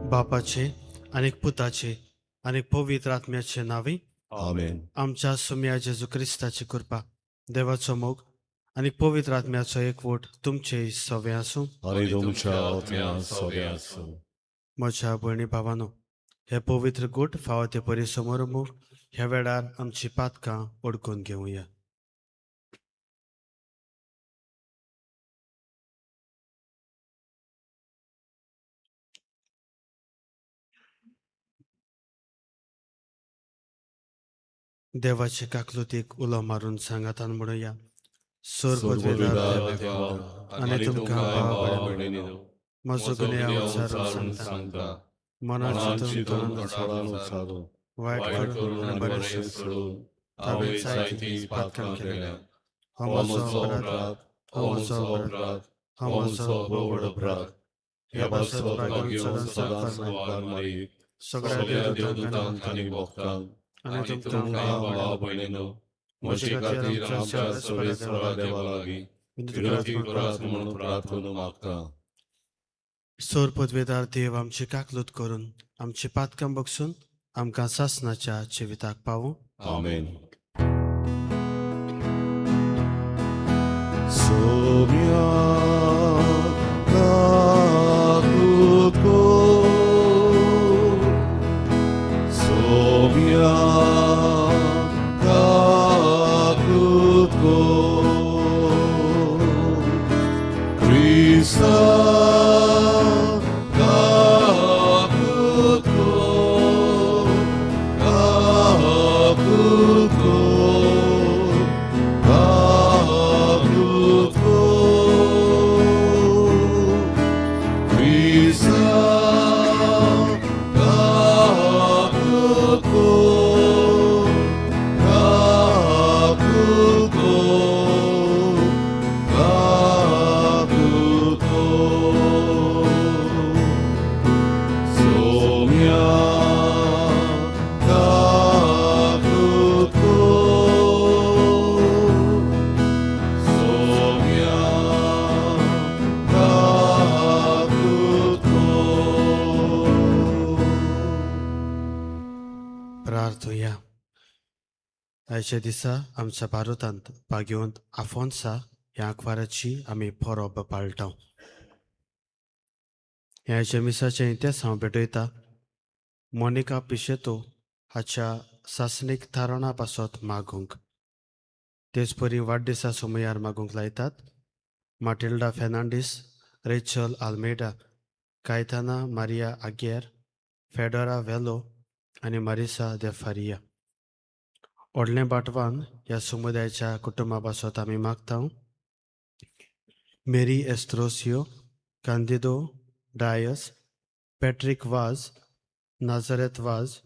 बापाचे आनी पुताचे आनी पवित्र आत्म्याचे नांवी. आमेन. आमच्या सुम्या जेजू क्रिस्ताची कृपा, देवाचो मोग आनी पवित्र आत्म्याचो एकवट तुमचे सवे आसूं. आनी तुमच्या आत्म्या सवे आसूं. म्हज्या भयणी भावानो, हे पवित्र गूट फावो ते परी समोर ह्या वेळार आमची पातकां ओडकून घेवया. देवाचे काकलुतीक उलो मारून सांगातान म्हणुया. स्वर्गदूतार स्वर्गदूतार देवा, आनी आनी तुमकां तुमकां भाव भाव भयणींनो, म्हजो म्हजो गुन्यांव गुन्यांव उच्चारून उच्चारून सांगता. सांगता. मनान मनान चिंतून चिंतून तोंडान थोडान उच्चारून, वायट वायट करून करून आनी आनी बरें बरें सोडून सोडून हांवें हांवें जायतीं जायतीं पातकां पातकां केल्यांत. केल्यांत. हो हो म्हजो म्हजो अपराध, अपराध, हो हो म्हजो म्हजो अपराध, अपराध, हो हो म्हजो म्हजो भोव व्हड व्हड अपराध. अपराध. ह्या ह्या पासत पासत भाग्योवन भाग्योवन सदांच सदांच उपकार उपकार मारीत सगळ्या सगळ्या देवदूतांक देवदूतांक आनी भक्तांक आनी आनी तुमकां तुमकां भाव भाव भयणींनो, म्हजे खातीर आमच्या सर्वेस्परा देवा लागीं विनंती विनंती करात करात म्हणून प्रार्थना मागता. सोर पदवेदार देव आमची काकलूत करून आमची पातकां बगसून आमकां सासनाच्या जिविताक पावूं. आमेन. सोम्या काकूत कर, सोम्या काकूत कर, क्रिस्ता काकूत कर, काकूत कर, काकूत कर, क्रिस्ता काकूत कर, काकूत कर, काकूत कर. सोम्या काकूत कर, सोम्या काकूत कर. प्रार्थुया. आयच्या दिसा आमच्या भारतांत भाग्यवंत आफोन्सा ह्या आंकवाराची आमी परब पाळटा. ह्या आयच्या मिसाचें इतिहास हांव भेटयता मोनिका पिशेतो हाच्या सासणीक थारणा पासत मागूंक. तेच परी वाडदिसा समयार मागूंक लायतात Matilda Fernandes, Rachel Almeida, Caetana Maria Aguiar, Fedora Velho आनी मारिसा दे फारिया. व्हडलें बाटवान ह्या समुदायाच्या कुटुंबा पासत आमी मागता. Mary Estrosio, Candido Dias, Patrick Vaz, Nazareth Vaz,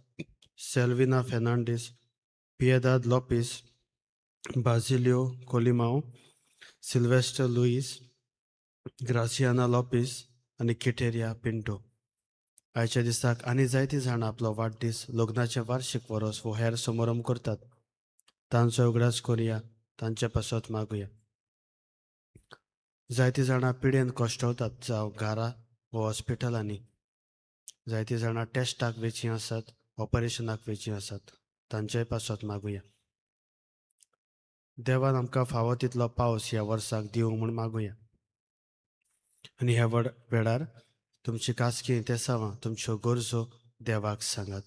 Selvina Fernandes, Piedade Lopes, Basilio Colimao, Sylvester Luis, Graciana Lopes आनी किटेरिया पिंटो. आयच्या दिसाक आनी जायतीं जाणां आपलो वाडदीस, लग्नाचें वार्शीक वरोस वो हेर समारंभ करतात. तांचो उगडास करुया, तांचे पासत मागुया. जायतीं जाणां पिडेन कश्टवतात, जावं घरा वो हॉस्पिटलांनी. जायतीं जाणां टेस्टाक वेचीं आसात, ऑपरेशनाक वेचीं आसात, तांचेय पासत मागुया. देवान आमकां फावो तितलो पावस ह्या वर्साक दिवं म्हूण मागुया. आनी ह्या वेळार तुमची खासगी इंतेसांवां, तुमच्यो गरजो देवाक सांगात.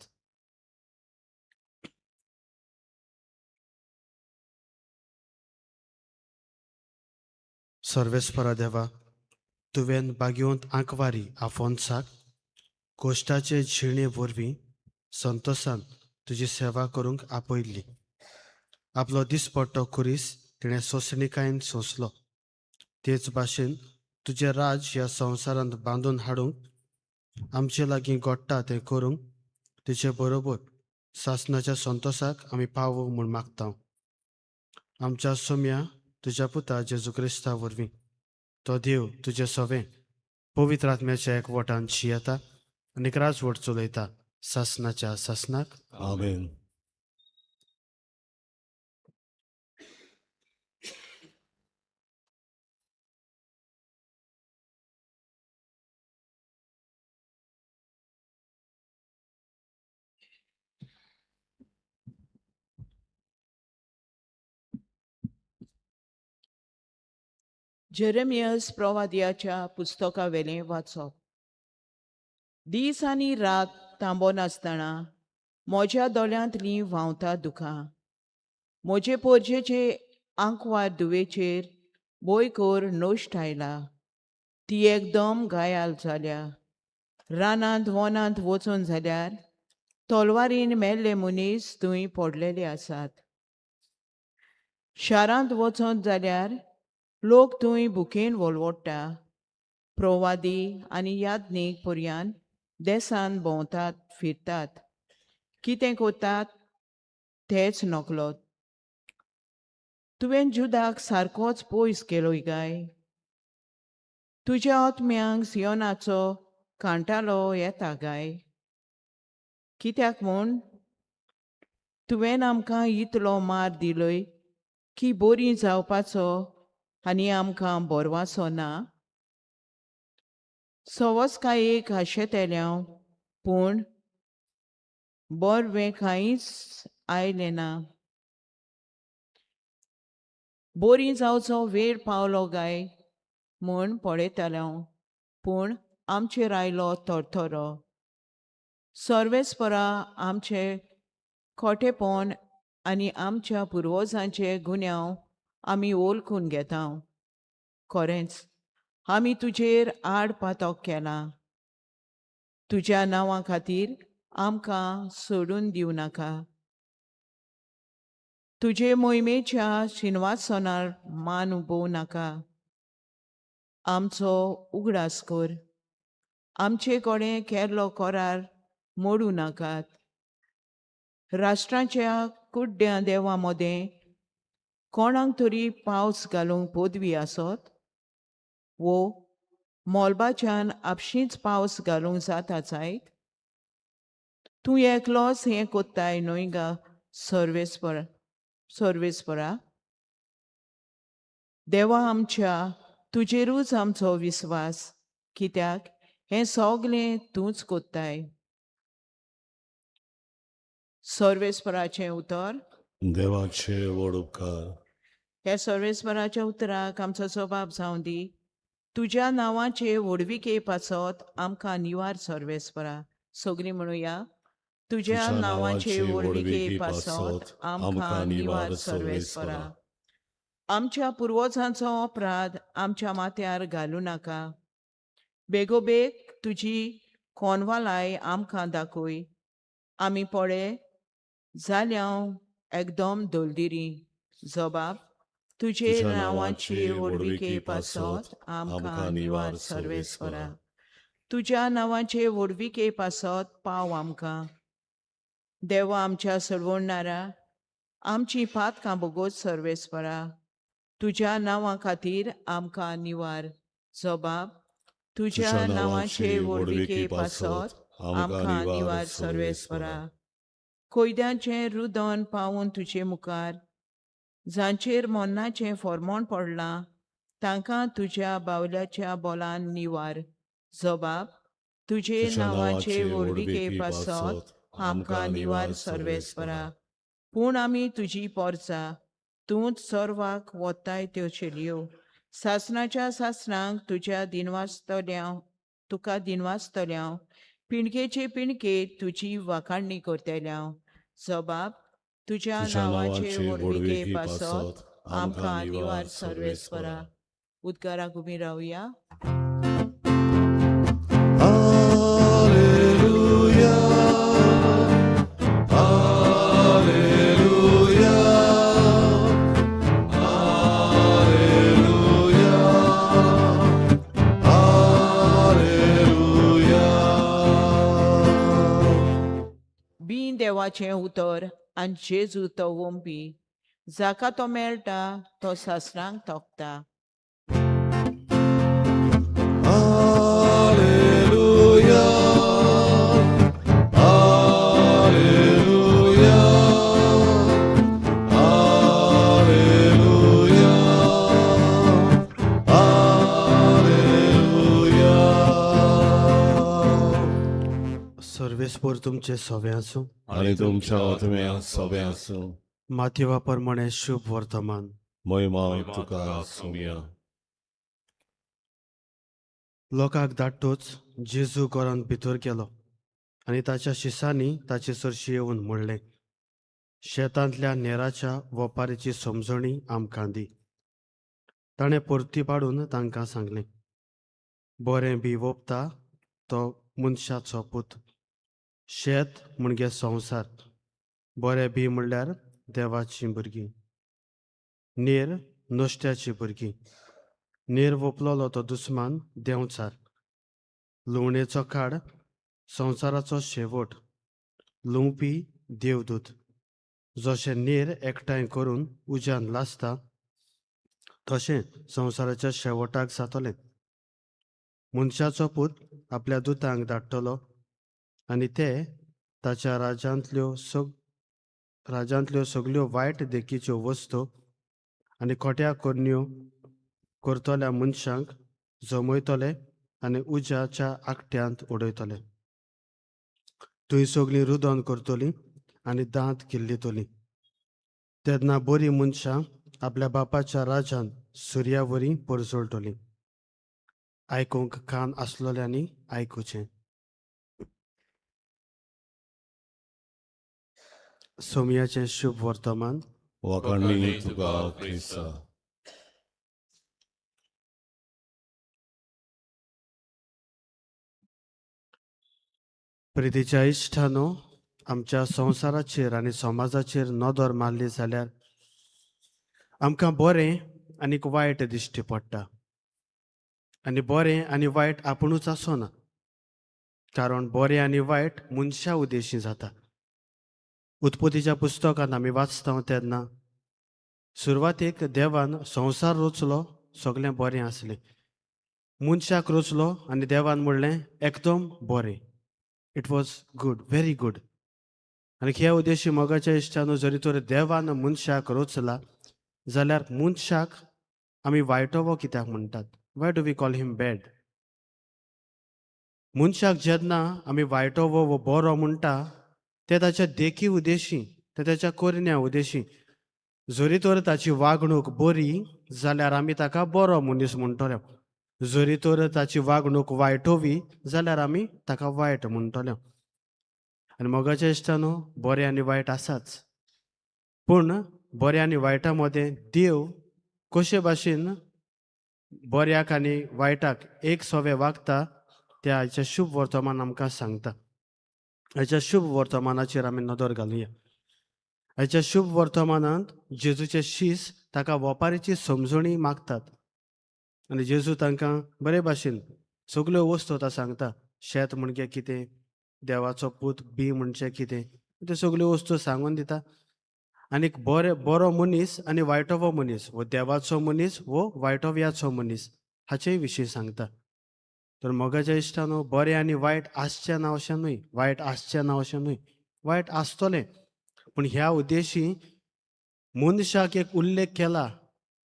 सर्वेस्परा देवा, तुवें बागेवंत आंकवारी आफोन्साक कोश्टाचे जिणे वरवीं संतोसान तुजी सेवा करूंक आपयल्ली. आपलो दिसपट्टो खुरीस तिणें सोंसणिकायेन सोंसलो. तेच भाशेन तुजें राज ह्या संवसारांत बांदून हाडूंक आमचे लागीं घडटा तें करूंक तिचे बरोबर सासणाच्या संतोसाक आमी पावूंक म्हूण मागता, आमच्या सोम्या तुज्या पुता जेजू क्रिस्ता वरवीं. तो देव तुजें सवें पवित्र आत्म्याच्या एकवटान शियेता आनी राजवट चलयता सासणाच्या सासणाक. आमेन. जेरेमियस प्रवादियाच्या पुस्तकावेलें वाचप. दीस आनी रात थांबो नासतना म्हज्या दोळ्यांतलीं व्हांवता दुखां. म्हजे पोरजेचे आंकवार दुवेचेर बोयकोर नश्ट आयला. ती एकदम घायाल जाल्या. रानांत वनांत वचून जाल्यार तलवारीन मेल्ले मनीस थंय पडलेले आसात. शारांत वचत जाल्यार लोक थंय भुकेन वळवळटा. प्रवादी आनी याज्ञीक पर्यान देसान भोंवतात फिरतात. कितें करतात तेच नकळत. तुवें जुदाक सारकोच पयस केलोय काय? तुज्या आत्म्यांक सियोनाचो कांटालो येता काय? कित्याक म्हूण तुवें आमकां इतलो मार दिलोय की बरीं जावपाचो आनी आमकां बोरवासो ना? सवसकायेक हांशेतेल्यांव पूण बोरवें कांयच आयलें ना. बोरी जावचो वेळ पावलो काय म्हूण पळयतालें पूण आमचेर आयलो थरथरो. सर्वेस्परा आमचे खोटेपण आनी आमच्या पुर्वजांचे गुन्यांव आमी वळखून घेता. खरेंच आमी तुजेर आड पातक केलां. तुज्या नांवा खातीर आमकां सोडून दिवं नाका. तुजे मोहिमेच्या शिनवासनार मान उबोवं नाका. आमचो उगडास कर. आमचे कडेन केल्लो करार मोडूं नाकात. राष्ट्रांच्या कुड्ड्या देवा मदें कोणाक तरी पावस घालूंक पदवी आसत वो मोलबाच्यान आपशींच पावस घालूंक जाता जायत? तूं एकलोच हें कोत्ताय न्हय गा सर्वेस्परा? सर्वेस्परा देवा आमच्या, तुजेरूच आमचो विस्वास, कित्याक हें सगलें तूंच कोत्ताय. सर्वेस्पराचें उतर. देवाचे व्हड उपकार. ह्या सर्वेस्पराच्या उतराक आमचो स्वभाव जावं दी. तुज्या नांवाचे व्हडविके पासत आमकां निवार सर्वेस्परा. सगळीं म्हणुया, तुज्या नांवाचे व्हडविके पासत आमकां निवार सर्वेस्परा. आमच्या पुर्वजांचो अपराध आमच्या माथ्यार घालूं नाका. बेगोबेग तुजी कोनवालाय आमकां दाखय. आमी पळय जाल्या एकदम दलदिरी. जबाब, तुजे नांवाचे व्हडविके पासत आमकां निवार सर्वेस्परा. तुज्या नांवाचे व्हडविके पासत पाव आमकां. देवा आमच्या सोडवणारा, आमची पातकां भोगोत सर्वेस्परा. तुज्या नांवा खातीर आमकां निवार. जबाब, तुज्या नांवाचे व्हडविके पासत आमकां निवार सर्वेस्परा. कोयद्यांचें रुदन पावून तुजे मुखार, जांचेर मरणाचें फॉर्मोण पडलां तांकां तुज्या बावल्याच्या बोलान निवार. जबाब, तुजे नांवाचे व्हडविके पासत आमकां निवार सर्वेस्परा. पूण आमी तुजी पोरसा, तूंच सर्वाक वताय त्यो चेलयो. सासणाच्या सासणांक तुज्या दिनवासतल्यांव, तुका दिनवासतल्यांव. पिणकेचे पिणके तुजी वाखाणणी करतल्यांव. जबाब, तुज्या नांवाचे व्हडविके पासत आमकां निवार सर्वेस्परा. उद्गाराक उबी रावया. Alleluia, Alleluia, Alleluia, Alleluia. बीन देवाचें उतर आनी जेजू तो वोंपी जाका तो मेळटा तो सासरांक तोखता. Alleluia, Alleluia, Alleluia, Alleluia. सर्वेस्पोर तुमचे सवे आसूं. आनी तुमच्या आत्म्या सवे आसूं. माथेवा प्रमाणे शुभ वर्तमान. महिमा तुका सोम्या. लोकांक धाडटूच जेजू घरांत भितर गेलो आनी ताच्या शिसांनी ताचे सरशी येवन म्हणलें, शेतांतल्या नेराच्या वपारीची समजणी आमकां दी. ताणें परती पाडून तांकां सांगलें, बरें बी वोपता तो मनशाचो पूत, शेत म्हणजे संवसार, बरें बी म्हणल्यार देवाचीं भुरगीं, नेर नश्ट्याचीं भुरगीं, नेर वोपलोलो तो दुस्मान देंवचार, लुवणेचो काड संवसाराचो शेवट, लुंवपी देवदूत, जशें नेर एकठांय करून उज्यान लासता तशें संवसाराच्या शेवटाक जातलें. मनशाचो पूत आपल्या दुतांक धाडटलो आनी ते ताच्या राज्यांतल्यो सगल्यो वायट देखीच्यो वस्तू आनी खोट्या करण्यो करतल्या मनशांक जमयतले आनी उज्याच्या आकट्यांत उडयतले. थंय सगळीं रुदन करतलीं आनी दांत किल्लितलीं. तेन्ना बरीं मनशां आपल्या बापाच्या राज्यांत सुर्या वरी परजळटलीं. आयकूंक कान आसलोल्यांनी आयकुचें. सोमयाचें शुभ वर्तमान. वाखाणणी तुका क्रिस्ता. प्रितीच्या इश्टानो, आमच्या संवसाराचेर आनी समाजाचेर नदर मारली जाल्यार आमकां बरें आनीक वायट दिश्टी पडटा. आनी बरें आनी वायट आपुणूच आसना, कारण बरें आनी वायट मनशा उद्देशी जाता. उत्पत्तीच्या पुस्तकांत आमी वाचता तेन्ना सुरवातेक देवान संवसार रचलो, सगळें बरें आसलें. मनशाक रचलो आनी देवान म्हणलें एकदम बरें. It was good, very good. आनी ह्या उद्देशी मोगाच्या इश्टानो, जरी तर देवान मनशाक रचला जाल्यार मनशाक आमी वायटोवो कित्याक म्हणटात? Why do we call him bad? मनशाक जेन्ना आमी वायटोवो वो बरो म्हणटा ते ताच्या देखी उद्देशी, ते ताच्या करण्या उद्देशी. जरी तर ताची वागणूक बरी जाल्यार आमी ताका बरो मनीस म्हणटले, जरी तर ताची वागणूक वायटोवी जाल्यार आमी ताका वायट म्हणटले. आनी मोगाच्या इश्टानो, बरें आनी वायट आसाच, पूण बऱ्या आनी वायटा मदें देव कशे भाशेन बऱ्याक आनी वायटाक एक सवे वागता त्या आयच्या शुभ वर्तमान आमकां सांगता. आयच्या शुभ वर्तमानाचेर आमी नदर घालुया. आयच्या शुभ वर्तमानांत जेजूचे शीस ताका वपारीची समजणी मागतात आनी जेजू तांकां बरे भाशेन सगल्यो वस्तू आतां सांगता. शेत म्हणजे कितें, देवाचो पूत बी म्हणजे कितें, त्यो सगल्यो वस्तू सांगून दिता. आनीक बरे बरो मनीस आनी वायटोवो मनीस, वो देवाचो मनीस वो वायटोव्याचो मनीस हाचेय विशीं सांगता. तर मोगाच्या इश्टानो, बरें आनी वायट आसचें ना अशें न्हय, वायट आसचें ना अशें न्हय, वायट आसतलें, पूण ह्या उद्देशी मनशाक एक उल्लेख केला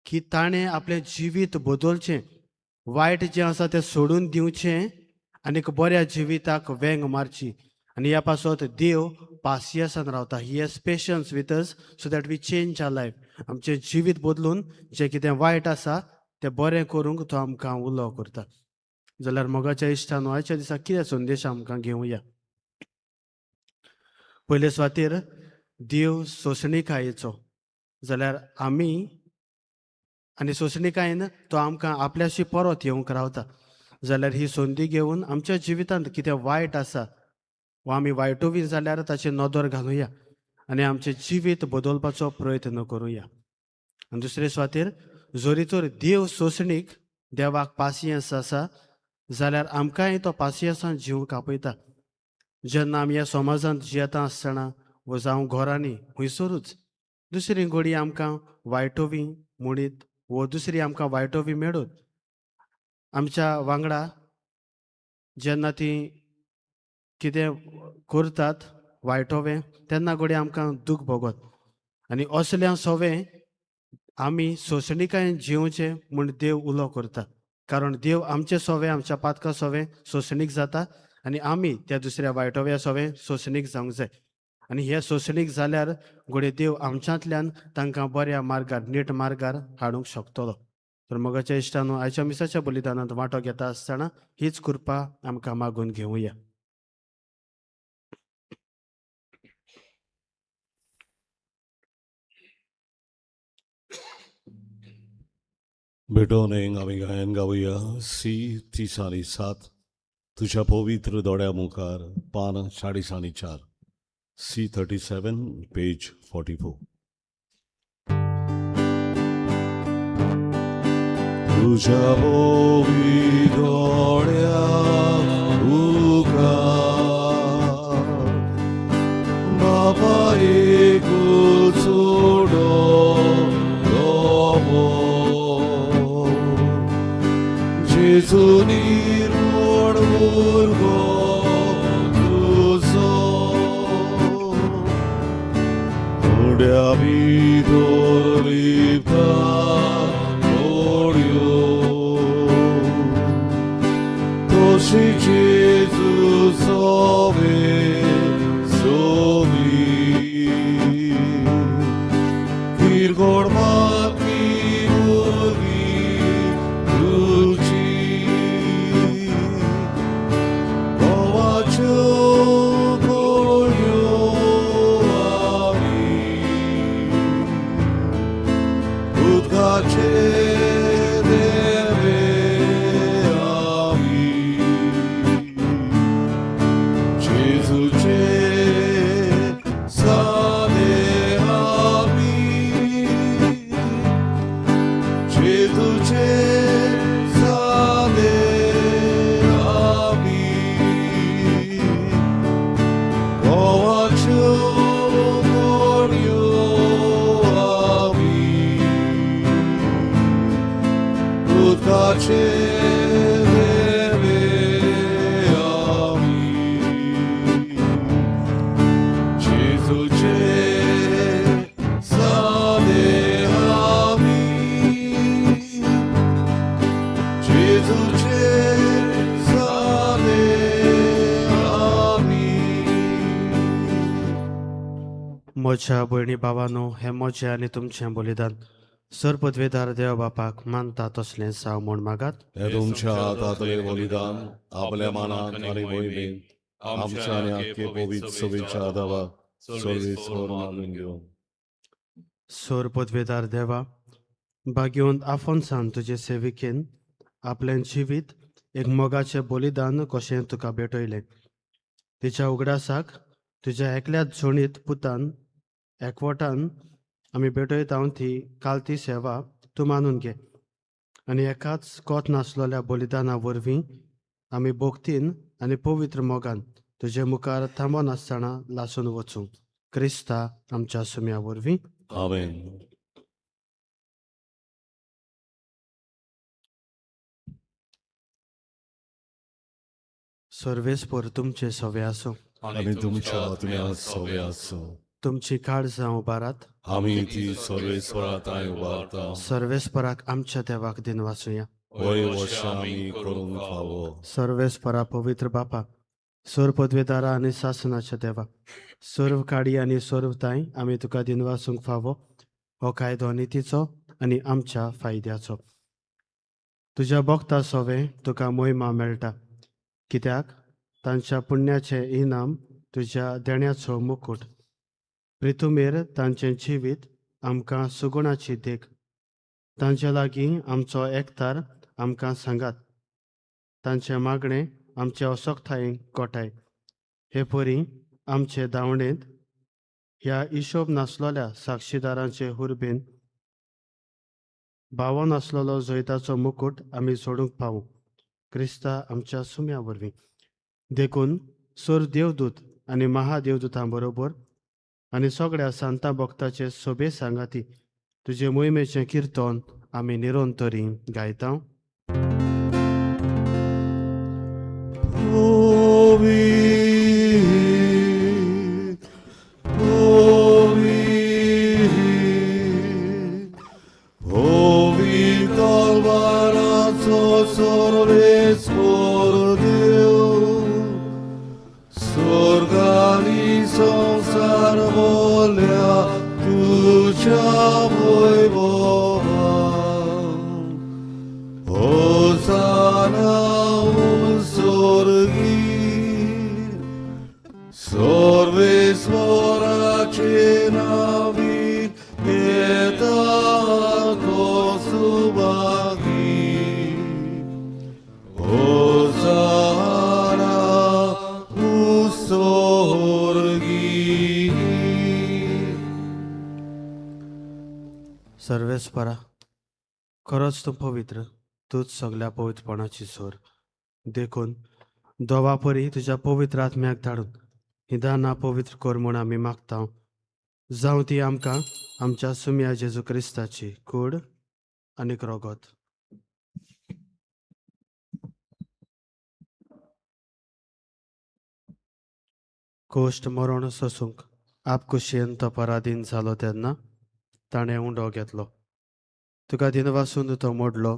की ताणें आपलें जिवीत बदलचें, वायट जें आसा तें सोडून दिवचें आनीक बऱ्या जिविताक वेंग मारची. आनी ह्या पासत देव पासियेसान रावता. He has patience with us so that we change our life. आमचें जिवीत बदलून जें कितें वायट आसा तें बरें करूंक तो आमकां उलो करता. जाल्यार मोगाच्या इश्टान, आयच्या दिसा कितें संदेश आमकां घेवया? पयले सुवातेर देव सोंसणीकायेचो जाल्यार आमी आनी सोंसणीकायेन तो आमकां आपल्याशी परत येवंक रावता. जाल्यार ही संदी घेवन आमच्या जिवितांत कितें वायट आसा वा आमी वायटोवी जाल्यार ताचेर नदर घालुया आनी आमचें जिवीत बदलपाचो प्रयत्न करुया. आनी दुसरे सुवातेर जरी तर देव सोंसणीक देवाक पासियेंस आसा जाल्यार आमकांय तो पासियेंसान जिवंक आपयता. जेन्ना आमी ह्या समाजांत जियेता आसतना वा जावं घरांनी हुंयसरूच दुसरी घोडी आमकां वायटोवी म्हणीत वो दुसरी आमकां वायटोवी मेळत आमच्या वांगडा जेन्ना ती कितें करतात वायटोवें तेन्ना घडये आमकां दूख भोगत आनी असल्या सोवें आमी सोंसणीकायेन जिवचें म्हूण देव उलो करता. कारण देव आमचे सोवे आमच्या पातका सोवे सोंसणीक जाता आनी आमी त्या दुसऱ्या वायटोव्या सोवे सोंसणीक जावंक जाय. आनी हे सोंसणीक जाल्यार घडये देव आमच्यांतल्यान तांकां बऱ्या मार्गार नीट मार्गार हाडूंक शकतलो. तर मोगाच्या इश्टानो आयच्या मिसाच्या बलिदानांत वांटो घेता आसतना हीच कृपा आमकां मागून घेवया. भेटोवन आमी गायन गावया सी 37 तुज्या पवित्र दोळ्या मुखार पान 44, सी 37 पेज 44. तुज्या पवित्र दोळ्या मुखार बाबा एकूच उडो जेजू निर्मोण भुरगो तुजो उड्या भितर लिपता घोडयो तशी जेजू सोवे सोवी किरकोळ माती भुरगीं तुजी गोवाच्यो घोडयो आमी उदकाचे देवे आमी जेजूचे सादे आमी जेजूचे सादे आमी गोवाच्यो घोडयो आमी उदकाचे देवे आमी जेजूचे सादे आमी जेजूचे सादे आमी. म्हज्या भयणी भावानो हें म्हजें आनी तुमचें बलिदान सर पदवेदार देव बापाक मानता तसलें साव म्हूण मागात. हे तुमच्या हातांतले बलिदान आपल्या मनात आनी मोहिमेंत आमच्या आनी आख्खे पवित्र सभेच्या देवाक सर्वेस्पर मानून घेवं. सोर पदवेदार देवा भाग्यवंत आफोन्सान तुजे सेविकेन आपलें जिवीत एक मोगाचें बलिदान कशें तुका भेटयलें. तिच्या उगडासाक तुज्या एकल्याच जोणीत पुतान एकवटान आमी भेटयता ती कालती सेवा तूं मानून घे आनी एकाच कोत नासलेल्या बलिदाना वरवीं आमी भक्तीन आनी पवित्र मोगान तुजे मुखार थांबनासतना लासून वचूं क्रिस्ता आमच्या सुम्या वरवीं. आमेन. सर्वेस्पर तुमचे सवे आसूं. आनी तुमच्या आत्म्यात सवे आसूं. तुमची काळजां उबारात. आमी ती सर्वेस्परा तांय उबारता. सर्वेस्पराक आमच्या देवाक दिन वाचुया. वय वर्षा आमी करूंक फावो. सर्वेस्परा पवित्र बापा सर्व पदवेदारा आनी सासनाच्या देवा सर्व काडी आनी सर्व तांय आमी तुका दिन वाचूंक फावो हो कायदो नितीचो आनी आमच्या फायद्याचो. तुज्या भक्ता सोवे तुका मोहिमा मेळटा कित्याक तांच्या पुण्याचें इनाम तुज्या देण्याचो मुकूट. प्रितुमेर तांचें जिवीत आमकां सुगुणाची देख. तांचे लागीं आमचो एकतार आमकां सांगात. तांचें मागणें आमचे असक्तायेक गोठाय. हे परी आमचे धांवणेंत ह्या हिशोब नासलेल्या साक्षीदारांचे हुर्बेन भाव नासलेलो जैताचो मुकूट आमी सोडूंक पावूं, क्रिस्ता आमच्या सुम्या वरवीं. देखून सोर देवदूत आनी महादेवदूतां बरोबर आनी सगळ्या सांता भक्ताचे सोबे सांगाती तुजे मोहिमेचें किर्तन आमी निरंतरी गायता. Ovi, ovi, ovi kalvaraço सर्वेस्पर देव, स्वर्गानी संसार बोल्या तुझ्या वैभवान. होसाना स्वर्गी, सर्वेश्वराचे नावी येता सुभागी. होसाना स्वर्गी. सर्वेस्परा, खरोच तूं पवित्र, तूंच सगल्या पवित्रपणाची सोर. देखून दोवा परी तुज्या पवित्र आत्म्याक धाडून ही दानां पवित्र कर म्हूण आमी मागता. जावं ती आमकां आमच्या सुम्या जेजू क्रिस्ताची कूड आनीक रोगत. कोश्ट मरण सोसूंक आपखुशयेन तो पराधीन जालो तेन्ना ताणें उंडो घेतलो, तुका दिनवासून तो मोडलो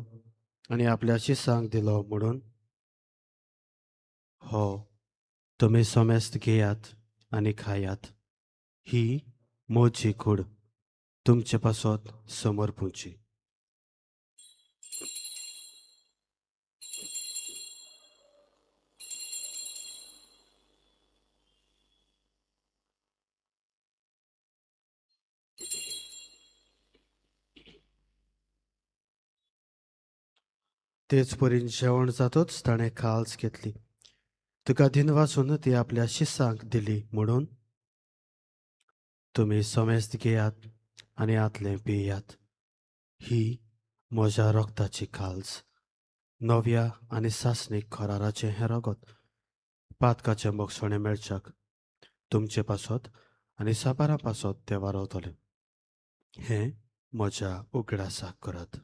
आनी आपल्या शिसांक दिलो म्हणून, हो तुमी समेस्त घेयात आनी खायात, ही मोजी कूड तुमचे पासत समर्पुची. तेच परीन जेवण जातूच ताणें खाल्स घेतली, तुका दिनवासून ती आपल्या शिसांक दिली म्हणून, तुमी समेस्त घेयात आनी आतलें पियात, ही म्हज्या रक्ताची खाल्स, नव्या आनी सासणीक कराराचें हें रगत, पातकाचें मोगसणें मेळच्याक तुमचे पासत आनी साबारां पासत तें वारवतलें. हें म्हज्या उगडासाक करात.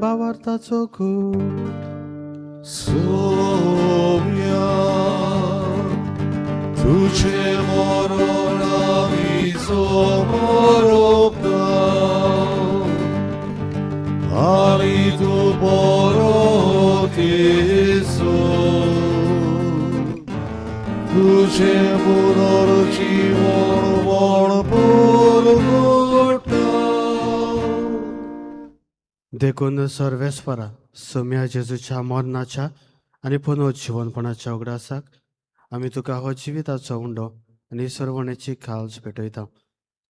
भावार्थाचो घूट. सोम्या, तुझे मरण आमी समरोपता आनी तूं परत येसो, तुझें पुनर्जीवन म्हण परगटा. देखून सर्वेस्परा, सोम्या जेजूच्या मरणाच्या आनी पुनर्जिवनपणाच्या उगडासाक आमी तुका हो जिविताचो उंडो आनी सर्वणेची खाल्स भेटयता.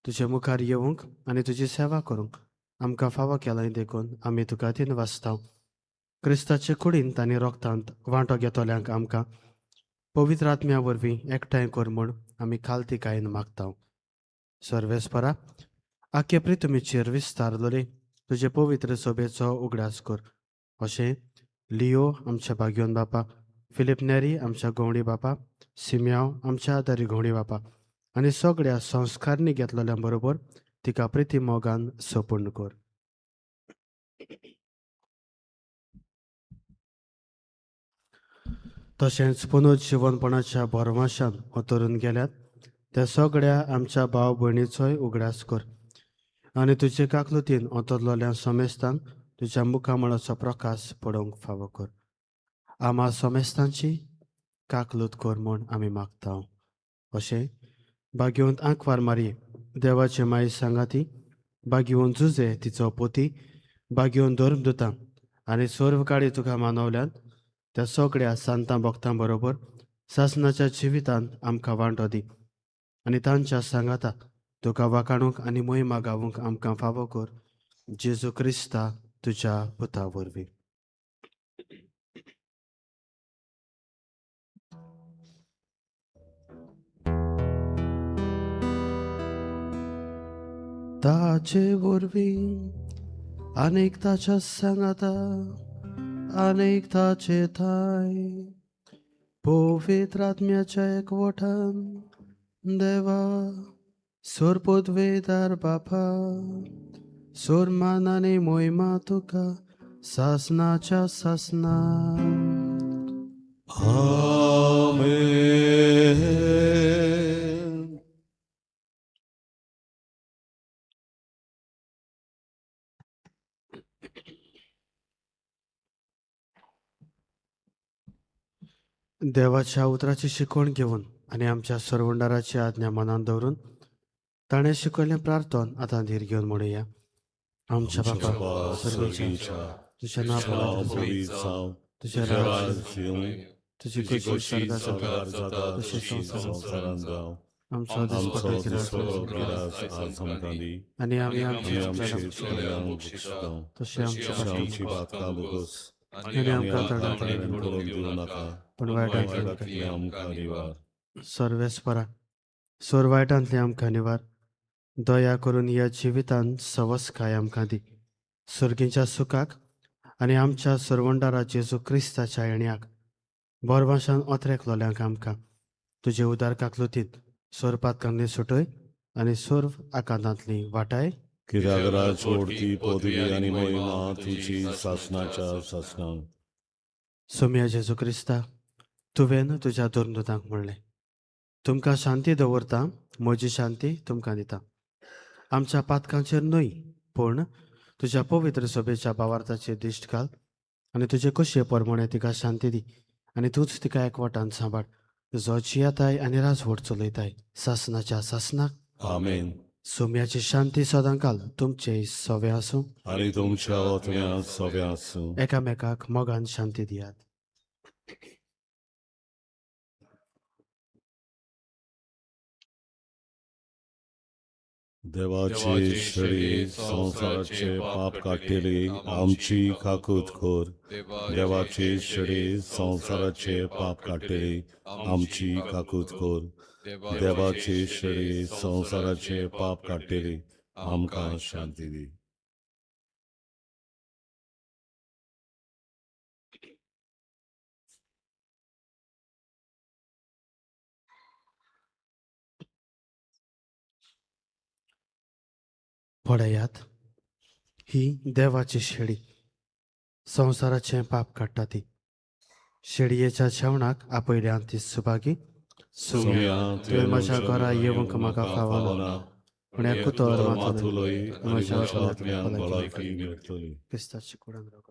तुजे मुखार येवंक आनी तुजी सेवा करूंक आमकां फावो केलाय देखून आमी तुका दिनवासता. क्रिस्ताचे कुडींत आनी रोगतांत वांटो घेतल्यांक आमकां पवित्र आत्म्या वरवीं एकठांय कर म्हूण आमी खालतीकायेन मागता. सर्वेस्परा, आख्खे प्रितुमीचेर विस्तारलोले तुजे पवित्र सभेचो उगडास कर. अशें लियो आमच्या भाग्योन बापा, फिलीप नेरी आमच्या गवणी बापा, सिम्याव आमच्या आदारी गवणी बापा आनी सगळ्या संस्कारणी घेतलेल्या बरोबर तिका प्रिती मोगान सपूर्ण कर. तशेंच पुनर्जिवनपणाच्या भरमाशान अतरून गेल्यात त्या सगळ्या आमच्या भाव भयणीचोय उगडास कर आनी तुजे काकलुतीन अंतरलोल्या समेस्तांक तुज्या मुखामळाचो प्रकाश पडोवंक फावो कर. आमा समेस्तांची काकलूत कर म्हूण आमी मागता. अशें बागेवंत आंकवार मारये देवाचे माई सांगाती, बागेवंत जुजे तिचो पोती बागेवन धर्म दिता आनी सर्व काळी तुका मानवल्यान त्या सगळ्या सांतां भक्तां बरोबर सासनाच्या जिवितांत आमकां वांटो दी आनी तांच्या सांगाता तुका वाखाणूंक आनी मोहिमा गावूंक आमकां फावो कर जेजू क्रिस्ता तुज्या पुता वरवीं. ताचे वरवीं आनीक ताच्या सांगाता आनीक ताचे थाय पवित्र आत्म्याच्या एकवटान देवा सोरपोतवेदार बापा सोरमान आनी मोहिमा तुका सासनाच्या सासना. आमेन. देवाच्या उतराची शिकवण घेवन आनी आमच्या सरवंडाराची आज्ञा मनान दवरून ताणें शिकयल्लें प्रार्थन आतां धीर घेवन म्हणुया. आमच्या बापा सर्गेच्या, तुझें नांव पवित्र जावं, तुझें राज्य येवं, तुजी खोशी स्वर्गात जाता तशी संवसारांत जावं. आमचो दिसपट्टो गिरास आयज आमकां दी आनी आमी आमची चुकल्यां भोगशिता तशें आमची पातकां भोगोस आनी आमकां तणावताळ्यान पडूंक दिवं नाका, पूण वायटांतल्यान आमकां निवार. सर्वेस्परा, सोर वायटांतले आमकां निवार. दया करून ह्या जिवितांत सवसकाय आमकां दी, सर्गीच्या सुखाक आनी आमच्या सरवंडारा जेजू क्रिस्ताच्या येण्याक बोरभाशान ओतरेकलोल्यांक आमकां तुजे उदार काकलुतीन सोरपातकांनी सुटय आनी सर्व आकांतांतली वाटाय. कित्याक राजवडती पदवी आनी महिमा तुजी सासनाच्या सासना. सोम्या जेजू क्रिस्ता, तुवें तुज्या धर्मदूतांक म्हणलें, तुमकां शांती दवरता, म्हजी शांती तुमकां दिता. आमच्या पातकांचेर न्हय पूण तुज्या पवित्र सभेच्या भावार्थाचेर दिश्ट घाल आनी तुजे कशे प्रमाणे तिका शांती दी आनी तूंच तिका एकवटान सांबाळ, जो जियेताय आनी राजवट चलयताय सासनाच्या सासनाक. आमेन. सोम्याची शांती सदांकाल तुमचे सवे आसूं आनी तुमच्या ओतव्या सव्या आसूं. एकामेकाक मोगान शांती दियात. देवाची शरी संवसाराचे पाप काडटली आमची काकूत कर. देवाची शरी संवसाराचे पाप काडटली आमची काकूत कर. देवाची शरी संवसाराचे पाप काडटली आमकां शांती दी. पळयात, ही देवाची शेळी संवसाराचें पाप काडटा ती. शेळयेच्या जेवणाक आपयल्यान ती सुभागी. सोम्या, तुवें म्हज्या घरा येवंक म्हाका फावना, पूण एकूतर माथुलोय आनी म्हज्या म्हज्या आत्म्यान भलायकी मेळटली. क्रिस्ताची कुडान रावता.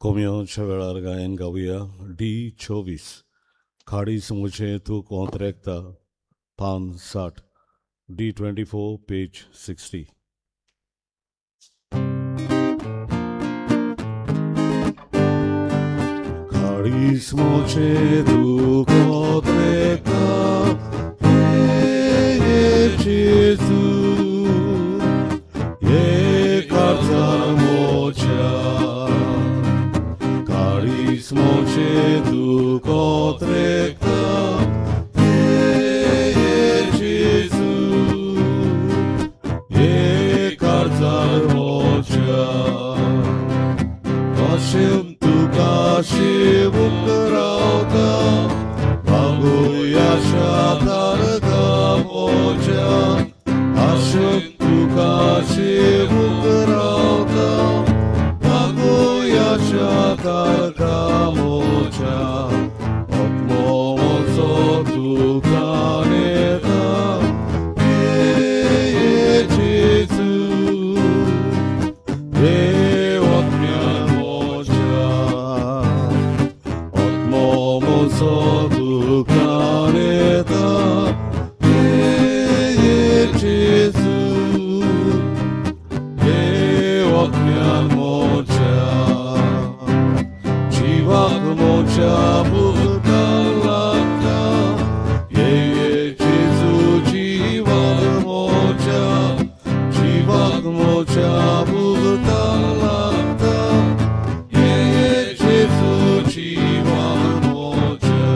कोम्योच्या वेळार गायन गावया डी 24. खाडीस म्हजें तूं कोंत्रेकता पान 60 D24 page 60. खाडीस म्हजें तूं कोंत्रेकता हे जेजू ये काळजार म्हज्या काळीज म्हजें तूं कोत्रेकता हे जेजू ये काळजार म्हज्या अशें तुका शिवूंक रावता मागुया तारका म्हज्या आशेन तुका शिवूंक रावता मागुया तारका म्हज्या आत्मो म्हजो तुका नेता हे जेजू हे आत्म्यान म्हज्या आत्मो म्हजो तुका नेता हे जेजू हे आत्म्यान म्हज्या जिवाक म्हज्या भुरता लागता हे जेजू जिवाक म्हज्या जिवाक म्हज्या भुरता लागता हे जेजू जिवाक म्हज्या.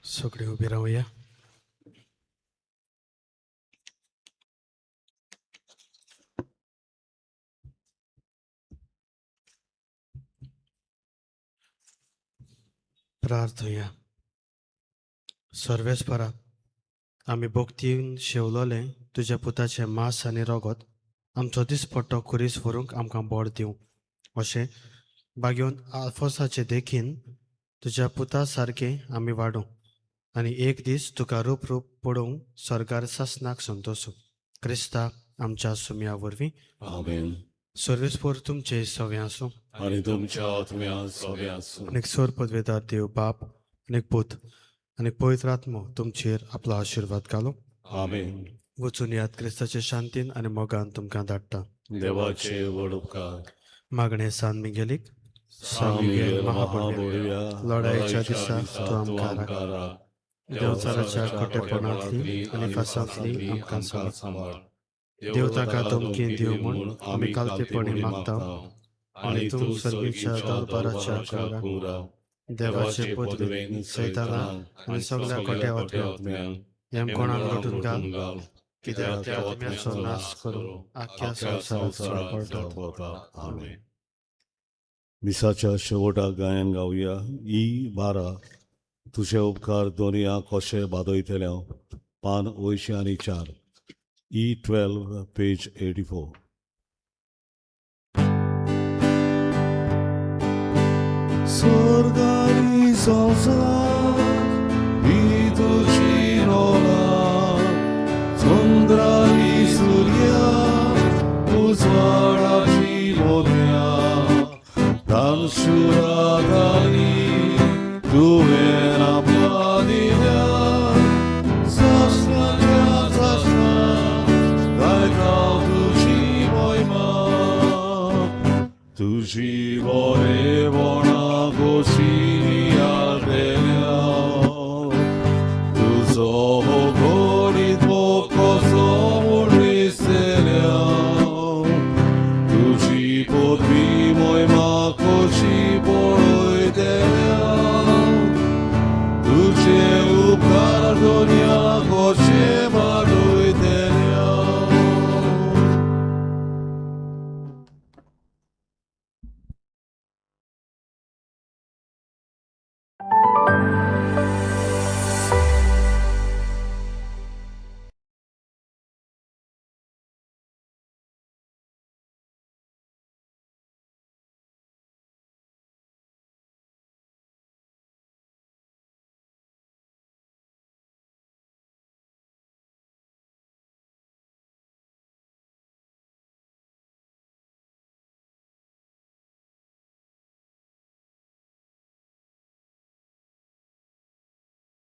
सगळी उबी रावया. प्रार्थया. सर्वेस्परा, आमी भक्तीन शेवलोले तुज्या पुताचें मांस आनी रगत आमचो दिसपट्टो खुरीस व्हरूंक आमकां बळ दिवं, अशें बागेवन आल्फोसाचे देखीन तुज्या पुता सारकें आमी वाडूं आनी एक दीस तुका रूप रूप पळोवंक स्वर्गार सासनाक संतोसूं, क्रिस्ता आमच्या सुमया वरवीं. आमेन. सर्वेस्पोर तुमचे सवे आसूं. आनी तुमच्या आत्म्या सोबे आसूं. आनी सोर पदवेदार देव बाप आनी पूत आनी पवित्र आत्मो तुमचेर आपलो आशिर्वाद घालूं. आमेन. वचून याद क्रिस्ताचे शांतीन आनी मोगान तुमकां धाडटा. देवाचे व्हड उपकार. मागणें सान मिगेलीक. सान मिगेल महाबळव्या, लढायेच्या दिसा तूं आमकां राख. देवचाराच्या खोटेपणांतली आनी फासांतली आमकां सांबाळ. देव ताका धमकी दिवं म्हूण आमी कालतेपणी मागता आनी तूं सर्गीच्या दरबाराच्या कुंवरा देवाचे पदवेन सैतानाक आनी सगल्या खोट्या आत्म्यांक हेमकोणाक लुटून घाल, कित्याक त्या आत्म्याचो नाश करून आख्ख्या संवसाराक चळपळटात. आमेन. मिसाच्या शेवटाक गायन गावया ई 12, तुजे उपकार दोनया कशे बादयतले हांव, पान 84, ई 12 पेज 84. स्वर्गारी संवसार ही तुजी नोला, चंद्रारी सूर्या उजवाडाची मोत्या, दानशुरादानी तुवें आपा दिल्या, शास्त्राच्या शास्त्रा गायता तुजी मोहिमा. तुजी बरेपणा गोशी